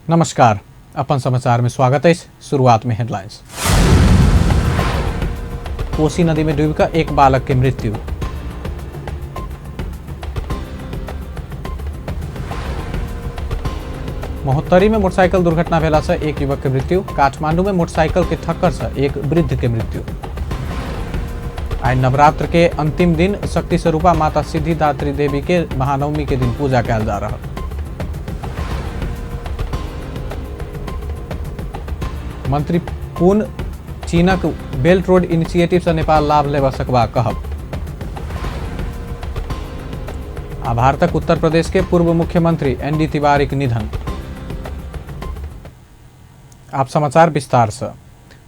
नमस्कार, अपन समाचार में स्वागत है। शुरुआत में हेडलाइंस। कोसी नदी में डूबकर एक बालक के मृत्यु। महोत्तरी में मोटरसाइकिल दुर्घटना भेला से एक युवक के मृत्यु। काठमांडू में मोटरसाइकिल के ठक्कर से एक वृद्ध के मृत्यु। आइ नवरात्र के अंतिम दिन शक्ति स्वरूपा माता सिद्धिदात्री देवी के महानवमी के दिन पूजा कयल जा रहा। मंत्री पुन चीनक बेल्ट रोड इनिशिएटिव से नेपाल लाभ लेबऽ सकबाक कहब। आ भारतक उत्तर प्रदेश के पूर्व मुख्यमंत्री एन डी तिवारीक निधन। आप समाचार विस्तार से।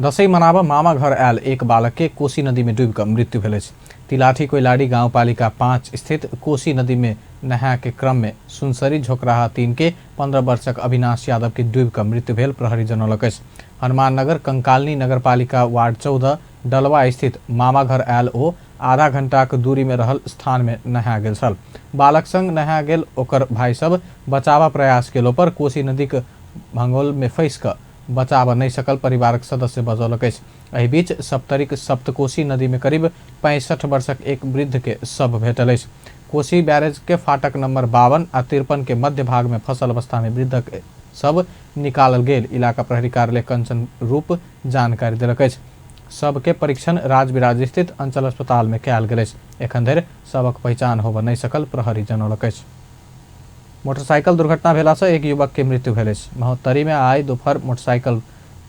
दसैँ मनाबऽ मामा घर आयल एक बालक के कोसी नदी में डूबि कऽ मृत्यु भेल अछि। तिलाठी कोइलाड़ी गाउँपालिका 5 स्थित कोसी नदी में नहाय के क्रम में सुनसरी झोकराहा 3 के 15 वर्षक अविनाश यादव के डूबि कऽ मृत्यु भेल प्रहरी जनौलक अछि। हनुमाननगर कंकालनी नगरपालिका वार्ड 14 डलवा स्थित मामा घर आयल ओ आधा घंटाक दूरी में रहल स्थान में नहा गेल छल। बालक संग नहा गेल ओकर भाई सब बचावा प्रयास केलो पर कोसी नदीक भंगोल में फंसि कऽ बचाबऽ नहि सकल परिवारक सदस्य बजौलक अछि। एहि बीच सप्तरीक सप्तकोशी नदी में करीब 65 वर्षक एक वृद्ध के शव भेटल अछि। कोसी बैरेज के फाटक नंबर 52 आ 53 के मध्य भाग में फंसल अवस्था में वृद्धक शव निकालल गेल इलाका प्रहरी कार्यालय कंचन रूप जानकारी देलक अछि। शव के परीक्षण राजविराज स्थित अंचल अस्पताल में कयल गेल अछि। एखन धरि शवक पहिचान होबऽ नहि सकल प्रहरी जनौलक अछि। मोटरसाइकिल दुर्घटना भेला से एक युवक के मृत्यु भेल अछि। महोत्तरी में आइ दोपहर मोटरसाइकिल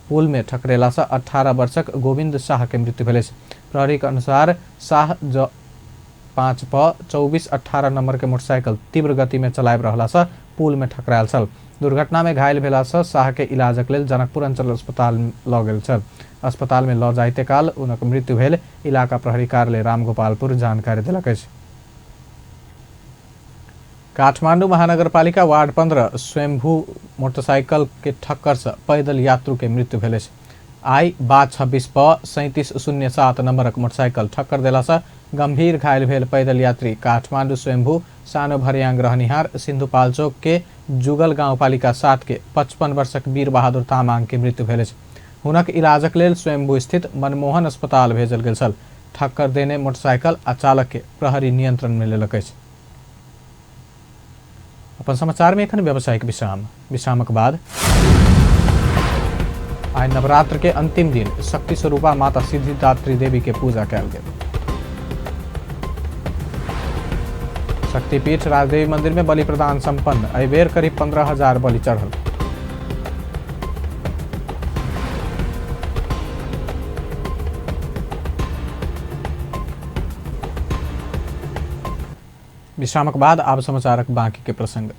पुल में ठकरेला से 18 वर्षक गोविंद शाह के मृत्यु भेल अछि। प्रहरी के अनुसार शाह ज 5 प 2418 नंबर के मोटरसाइकिल तीव्र गति में चलाबि रहला से पुल में ठकरायल छल। दुर्घटना में घायल भेला से शाह के इलाजक लेल जनकपुर अंचल अस्पताल लऽ गेल छल। अस्पताल में लऽ जाइते काल हुनक मृत्यु भेल इलाका प्रहरी कार्यालय रामगोपालपुर जानकारी देलक अछि। काठमांडू महानगरपालिका वार्ड 15 स्वयंभू मोटरसाइकिल के ठक्कर से पैदल यात्रु के मृत्यु भेल अछि। आइ बा 26 प 3707 नंबरक मोटरसाइकिल ठक्कर देला से गंभीर घायल भेल पैदल यात्री काठमांडू स्वयंभू सानो भरियांग रहनिहार सिंधुपाल्चोक के जुगल गाउँपालिका 7 के 55 वर्षक वीर बहादुर तामाङ के मृत्यु भेल अछि। हुनक इलाजक लेल स्वयंभू स्थित मनमोहन अस्पताल भेजल गेल छल। ठक्कर देने मोटरसाइकिल आ चालक के प्रहरी नियंत्रण में लेलक अछि। अपन समाचार में एखन व्यावसायिक विश्राम। विश्रामक बाद आइ नवरात्र के अंतिम दिन शक्ति स्वरूपा माता सिद्धिदात्री देवी के पूजा कयल गेल। शक्तिपीठ राजदेवी मंदिर में बलि प्रदान संपन्न। एहि बेर करीब 15,000 बलि चढ़ल। विश्रामक बाद आब समाचारक बाकी के प्रसंग।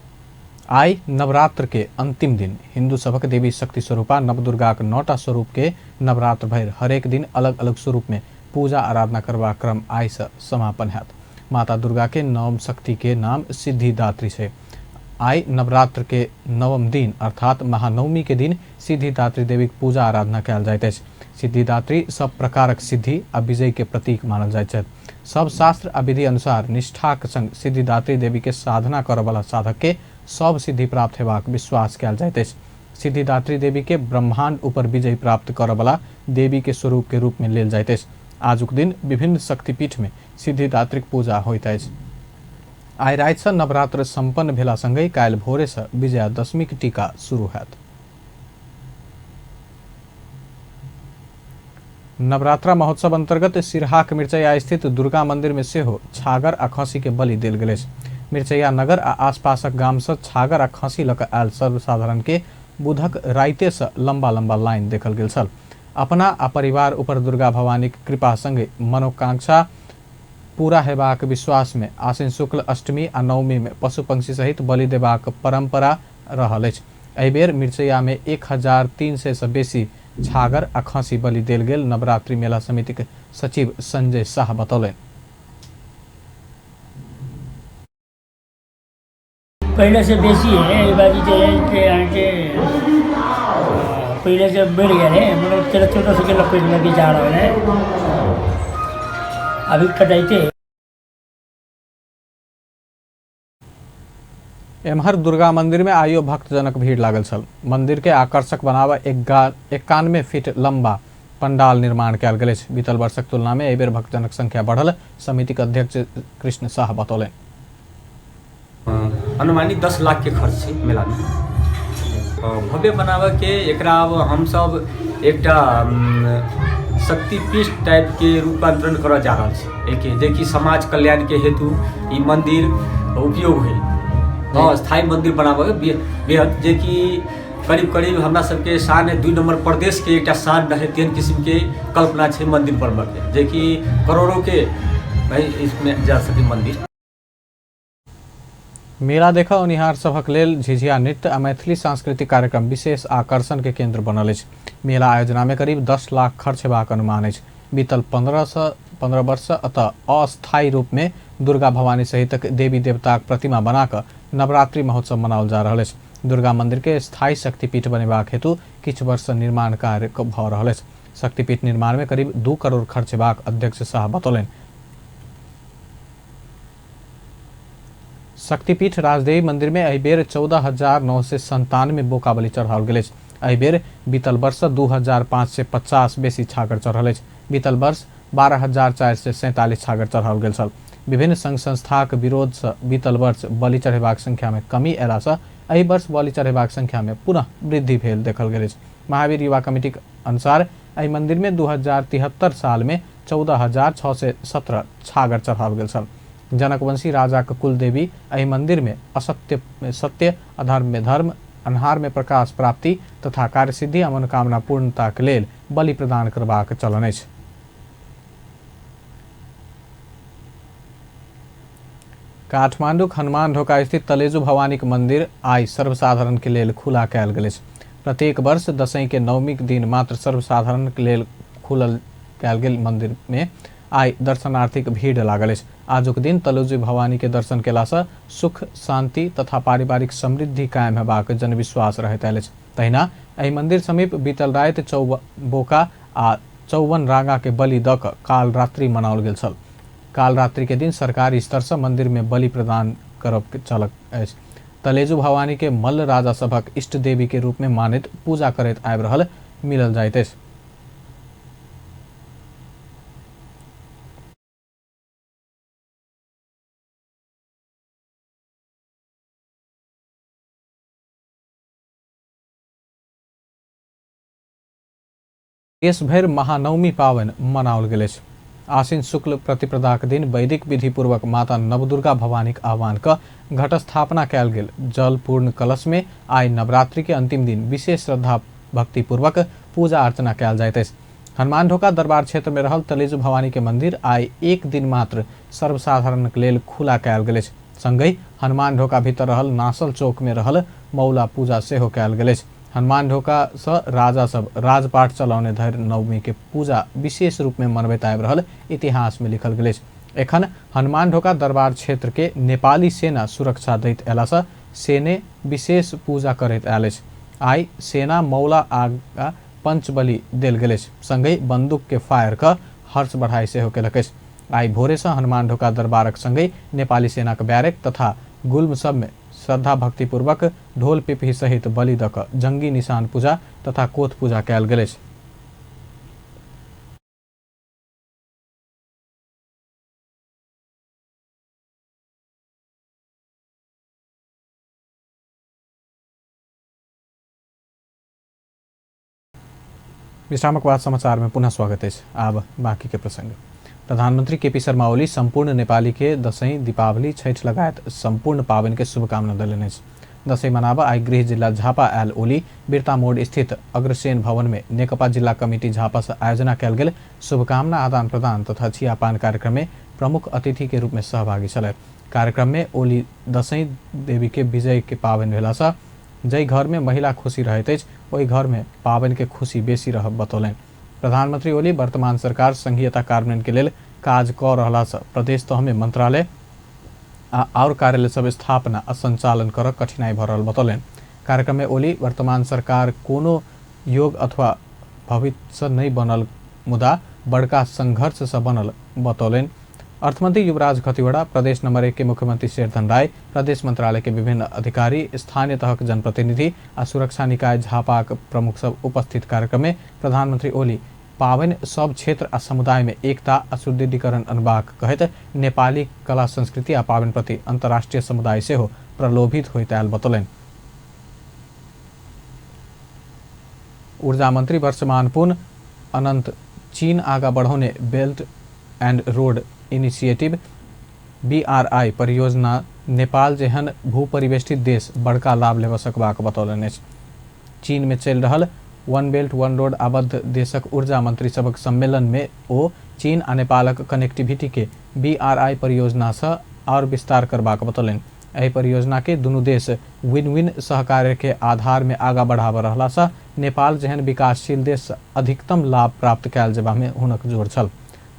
आइ नवरात्र के अंतिम दिन हिंदू सभक देवी शक्ति स्वरूपा नवदुर्गाक 9टा स्वरूप के नवरात्र भरि हरेक दिन अलग अलग स्वरूप में पूजा आराधना करबाक क्रम आइ से समापन हैत। माता दुर्गा के नवम शक्ति के नाम सिद्धिदात्री छै। आइ नवरात्र के नवम दिन अर्थात महानवमी के दिन सिद्धिदात्री देवी के पूजा आराधना कयल जाइत अछि। सिद्धिदात्री सब प्रकारक सिद्धि आ विजय के प्रतीक मानल जाइत छथि। सब शास्त्र आ विधि अनुसार निष्ठाक संग सिद्धिदात्री देवी के साधना करऽवला साधक के सब सिद्धि प्राप्त हेबाक विश्वास कयल जाइत अछि। सिद्धिदात्री देवी के ब्रह्मांड ऊपर विजय प्राप्त करऽवला देवी के स्वरूप के रूप में लेल जाइत अछि। आजुक दिन विभिन्न शक्तिपीठ में सिद्धिदात्रीक पूजा होइत अछि। आइ राति सँ नवरात्र संपन्न भेला संगहि काल्हि भोरे सँ विजयादशमीक टीका शुरू हैत। नवरात्रा महोत्सव अंतर्गत सिरहाक मिरचैया स्थित दुर्गा मंदिर में सेहो छागर आ खसी के बलि देल गेल अछि। मिरचैया नगर आ आसपासक गाम सँ छागर आ खसी लऽ कऽ आयल सर्वसाधारण के बुधक राइते सँ लंबा लंबा लाइन देखल गेल छल। अपना आ परिवार ऊपर दुर्गा भवानीक कृपा संगे मनोकांक्षा पूरा हेबाक विश्वास में आश्विन शुक्ल अष्टमी आ नवमी में पशु पंक्षी सहित बलि देबाक परंपरा रहल अछि। एहि बेर मिरचैया में 1300 सँ बेसी छागर आ खसी बलि देल गेल नवरात्रि मेला समितिक सचिव संजय शाह बतौलनि। पहिलेसँ बेसी है एहि बाजी जे है से अहाँके पहिलेसँ बढ़ि गेल है, मतलब 1300-1400 के लपेटमे भी जा रहल है, अभी कटाइते है। एम्हर दुर्गा मंदिर में आइयो भक्तजनक भीड़ लागल छल। मंदिर के आकर्षक बनाबऽ 91 फीट लंबा पंडाल निर्माण कयल गेल अछि। बीतल वर्षक तुलना में एहि बेर भक्तजनक संख्या बढ़ल समितिक अध्यक्ष कृष्ण शाह बतौलनि। अनुमानित 10 लाख के खर्च छै मेला में। भव्य बनाबऽके एकरा अब हमसब एकटा शक्तिपीठ टाइपके रूपांतरण करऽ जा रहल छी एहिके, जेकि समाज कल्याणके हेतु ई मन्दिर उपयोग होइ। हँ, स्थायी मन्दिर बनाबऽके बेहद, जेकि करीब करीब हमरा सबके शान 2 नम्बर प्रदेशके एकटा शान रहै, तेहन किसिमके कल्पना छै मन्दिर बनबऽके, जेकि करोड़ोके भाई इसमें जा सके मन्दिर। मेला देखऽ औनिहार सभक लेल झिझिया नृत्य आ मैथिली सांस्कृतिक कार्यक्रम विशेष आकर्षण के केंद्र बनल अछि। मेला आयोजना में करीब 10 लाख खर्च हेबाक अनुमान अछि। बीतल 15 वर्ष सँ एतऽ अस्थायी रूप में दुर्गा भवानी सहितक देवी देवताक प्रतिमा बना कऽ नवरात्रि महोत्सव मनाओल जा रहल अछि। दुर्गा मंदिर के स्थायी शक्तिपीठ बनेबाक हेतु किछु वर्ष सँ निर्माण कार्य भऽ रहल अछि। शक्तिपीठ निर्माण में करीब 2 करोड़ खर्च हेबाक अध्यक्ष शाह बतौलनि। शक्तिपीठ राजदेवी मंदिर में एहि बेर 14,997 बोका बलि चढ़ाओल गेल अछि। एहि बेर बीतल वर्ष 2,550 बेसी छागर चढ़ल अछि। बीतल वर्ष 12,447 छागर चढ़ाओल गेल छल। विभिन्न संघ संस्थाक विरोध सँ बीतल वर्ष बलि चढ़ेबाक संख्या में कमी अयला सँ एहि वर्ष बलि चढ़ेबाक संख्या में पुनः वृद्धि भेल देखल गेल अछि। महावीर युवा कमिटीक अनुसार एहि मंदिर में 2073 साल में 14,617 छागर चढ़ाओल गेल छल। जनकवंशी राजाक कुलदेवी एहि मंदिर में असत्य में सत्य, अधर्म में धर्म, अन्हार में प्रकाश प्राप्ति तथा कार्यसिद्धि आ मनोकामना पूर्णताक लेल बलि प्रदान करबाक चलन अछि। काठमांडूक हनुमान ढोका स्थित तलेजू भवानीक मंदिर आइ सर्वसाधारण के लेल खुला कयल गेल अछि। प्रत्येक वर्ष दशईं के नवमीक दिन मात्र सर्वसाधारण के लेल खुलल कयल गेल मंदिर में आइ दर्शनार्थीक भीड़ लागल अछि। आजुक दिन तलेजू भवानी के दर्शन केलासँ सुख, शांति तथा पारिवारिक समृद्धि कायम हेबाक जनविश्वास रहैत आयल अछि। तहिना एहि मंदिर समीप बीतल राति बोका आ 54 रांगा के बलि दऽ कऽ काल रात्रि मनाओल गेल छल। काल रात्रि के दिन सरकारी स्तर सँ मंदिर में बलि प्रदान करब चलक अछि। तलेजू भवानी के मल्ल राजा सभक इष्ट देवी के रूप में मानैत पूजा करैत आबि रहल मिलल जाइत अछि। देशभरि महानवमी पाबनि मनाओल गेल अछि। आश्विन शुक्ल प्रतिपदाक दिन वैदिक विधिपूर्वक माता नवदुर्गा भवानीक आह्वान कऽ घटस्थापना कयल गेल। जल पूर्ण कलश में आइ नवरात्रि के अंतिम दिन विशेष श्रद्धा भक्तिपूर्वक पूजा अर्चना कयल जाइत अछि। हनुमान ढोका दरबार क्षेत्र में रहल तलेजू भवानी के मंदिर आइ एक दिन मात्र सर्वसाधारणक लेल खुला कयल गेल अछि। संगहि हनुमान ढोका भीतर रहल नासल चौक में रहल मौला पूजा सेहो कयल गेल अछि। हनुमान ढोका सँ राजा सब राजपाट चलौने धरि नवमी के पूजा विशेष रूप में मनबैत आबि रहल इतिहास में लिखल गेल अछि। एखन हनुमान ढोका दरबार क्षेत्र के नेपाली सेना सुरक्षा दैत अयला सँ सेने विशेष पूजा करैत आयल अछि। आइ सेना मौला आगा पंचबलि देल गेल अछि। संगहि बंदूक के फायर कऽ हर्ष बढ़ाई सेहो केलक अछि। आइ भोरे सँ हनुमान ढोका दरबारक संगहि नेपाली सेनाक बैरक तथा गुल्म सब में श्रद्धा भक्तिपूर्वक ढोल पिपही सहित बलि दऽ कऽ जंगी निशान पूजा तथा कोथ पूजा कयल गेल अछि। विश्रामक बाद समाचार में पुनः स्वागत अछि। आब बाकी के प्रसंग। प्रधानमंत्री केपी शर्मा ओली संपूर्ण नेपाली के दशैं, दीपावली, छठ लगायत संपूर्ण पाबनि के शुभकामना देलनि अछि। दशैं मनाबऽ आइ गृह जिला झापा आयल ओली बिरता मोड़ स्थित अग्रसेन भवन में नेकपा जिला कमिटी झापा से आयोजना कयल गेल शुभकामना आदान प्रदान तथा चियापान कार्यक्रम में प्रमुख अतिथि के रूप में सहभागी छलथि। कार्यक्रम में ओली दशैं देवी के विजय के पाबनि भेला सँ जाहि घर में महिला खुशी रहैत अछि ओहि घर में पाबनि के खुशी बेसी रहब बतौलनि। प्रधानमंत्री ओली वर्तमान सरकार संघीयता कार्यान्वयन के लेल काज कऽ रहला सँ प्रदेश तह में मंत्रालय आ आओर कार्यालय सब स्थापना आ संचालन करऽ कठिनाई भऽ रहल बतौलनि। कार्यक्रम में ओली वर्तमान सरकार कोनो योग अथवा भविष्य नहि बनल मुदा बड़का संघर्ष सँ बनल बतौलनि। अर्थमंत्री युवराज खतिवड़ा, प्रदेश नंबर 1 के मुख्यमंत्री शेरधन राय, प्रदेश मंत्रालय के विभिन्न अधिकारी, स्थानीय तहक जनप्रतिनिधि आ सुरक्षा निकाय झापाक प्रमुख सब उपस्थित कार्यक्रम में प्रधानमंत्री ओली पावन सब क्षेत्र आ समुदाय में एकता आ सुदृढ़ीकरण अनबाक कहैत नेपाली कला संस्कृति आ पावन प्रति अंतर्राष्ट्रीय समुदाय सेहो प्रलोभित होइत आयल बतौलनि। ऊर्जा मंत्री वर्षमान पुन अनंत चीन आगा बढ़ौने belt and road initiative BRI परियोजना नेपाल जेहन भूपरिवेष्टित देश बड़का लाभ लेबऽ सकबाक बतौलनि अछि। चीन में चलि रहल वन बेल्ट वन रोड आबद्ध देशक ऊर्जा मंत्री सबक सम्मेलन में ओ चीन आ नेपालक कनेक्टिविटी के बीआरआई परियोजना से और विस्तार करबाक बतौलनि। एहि परियोजना के दुनू देश विन विन सहकार्य के आधार में आगा बढ़ाबऽ रहला से नेपाल जेहन विकासशील देश अधिकतम लाभ प्राप्त कयल जेबा में हुनक जोर छल।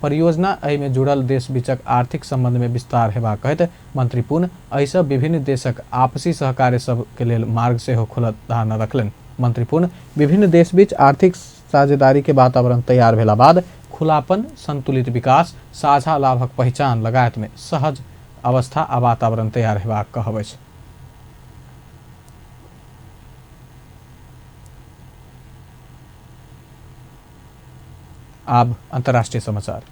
परियोजना एहि में जुड़ल देश बीचक आर्थिक संबंध में विस्तार हेबाक कहैत मंत्री पुन एहिसँ विभिन्न देशक आपसी सहकार्य सब के लेल मार्ग सेहो खुलत धारणा रखलनि। मंत्री पुन विभिन्न देश बीच आर्थिक साझेदारी के वातावरण तैयार भेला बाद खुलापन, संतुलित विकास, साझा लाभक पहिचान लगायत में सहज अवस्था आ वातावरण तैयार हेबाक कहब अछि। आब अंतर्राष्ट्रीय समाचार।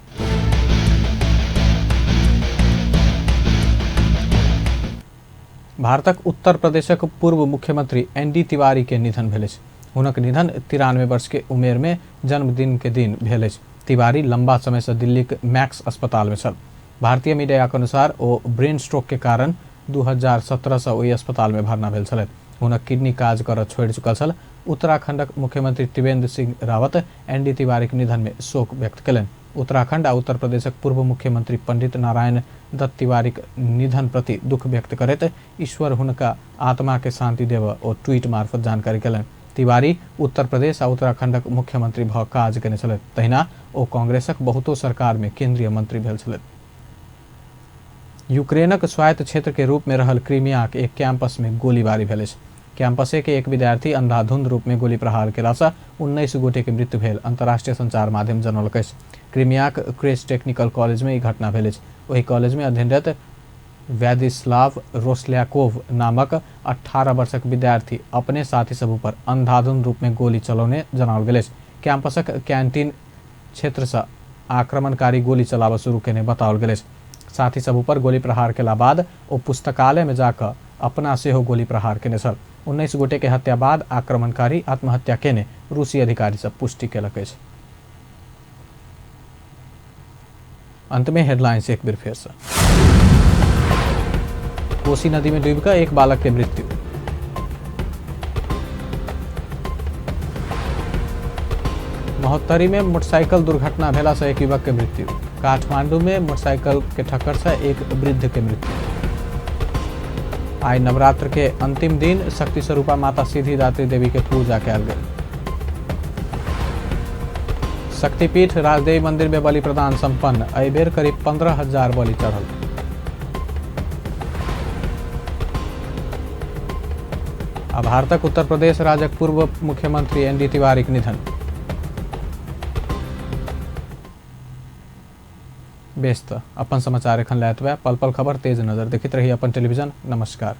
भारतक उत्तर प्रदेशक पूर्व मुख्यमंत्री एन.डी. तिवारी के निधन भेल अछि। हुनक निधन 93 वर्ष के उमेर में जन्मदिन के दिन भेल अछि। तिवारी लंबा समय से दिल्ली के मैक्स अस्पताल में छल। भारतीय मीडिया के अनुसार ओ ब्रेन स्ट्रोक के कारण 2017 से ओहि अस्पताल में भर्ना भेल छलथि। हुनक किडनी काज करऽ छोड़ि चुकल छल। उत्तराखंडक मुख्यमंत्री त्रिवेंद्र सिंह रावत एन.डी. तिवारी के निधन में शोक व्यक्त कयलनि। उत्तराखंड आ उत्तर प्रदेशक पूर्व मुख्यमंत्री पंडित नारायण दत्त तिवारीक निधन प्रति दुख व्यक्त करैत ईश्वर हुनका आत्मा के शांति देव ओ ट्वीट मार्फत जानकारी कयलनि। तिवारी उत्तर प्रदेश आ उत्तराखंडक मुख्यमंत्री भऽ काज केने छलथि। तहिना ओ कांग्रेसक बहुतो सरकार में केंद्रीय मंत्री भेल छलथि। यूक्रेनक स्वायत्त क्षेत्र के रूप में रहल क्रीमियाक एक कैंपस में गोलीबारी भेल अछि। कैंपसे के एक विद्यार्थी अंधाधुंध रूप में गोली प्रहार केलासँ 19 गोटे के मृत्यु भेल अंतर्राष्ट्रीय संचार माध्यम जनौलक अछि। क्रीमियाक क्रेच टेक्निकल कॉलेज में ई घटना भेल अछि। ओहि कॉलेज में अध्ययनरत व्यादिस्लाव रोस्ल्याकोव नामक 18 वर्षक विद्यार्थी अपने साथी सब ऊपर अंधाधुंध रूप में गोली चलौने जनाओल गेल अछि। कैंपसक कैंटीन क्षेत्र से आक्रमणकारी गोली चलाबऽ शुरू केने बताओल गेल अछि। साथी सब ऊपर गोली प्रहार केला बाद ओ पुस्तकालय में जाकऽ अपना सेहो गोली प्रहार केने छल। 19 गोटे के हत्या बाद आक्रमणकारी आत्महत्या केने रूसी अधिकारी सब पुष्टि केलक अछि। अंत में हेडलाइंस एक बेर फेर से। कोसी नदी में डूबि कऽ एक बालक के मृत्यु। महोत्तरी में मोटरसाइकिल दुर्घटना भेला से एक युवक के मृत्यु। काठमांडू में मोटरसाइकिल के ठक्कर से एक वृद्ध के मृत्यु। आई नवरात्र के अंतिम दिन शक्ति स्वरूपा माता सिद्धिदात्री देवी के पूजा कयल गेल। शक्तिपीठ राजदेवी मंदिर में बलि प्रदान संपन्न। एहि बेर करीब 15,000 बलि चढ़ल। आ भारतक उत्तर प्रदेश राज्यक पूर्व मुख्यमंत्री एन.डी. तिवारीक निधन। बेस तऽ अपन समाचार एखन लए एतबे। पल पल खबर तेज नजर देखैत रही अपन टेलीविजन। नमस्कार।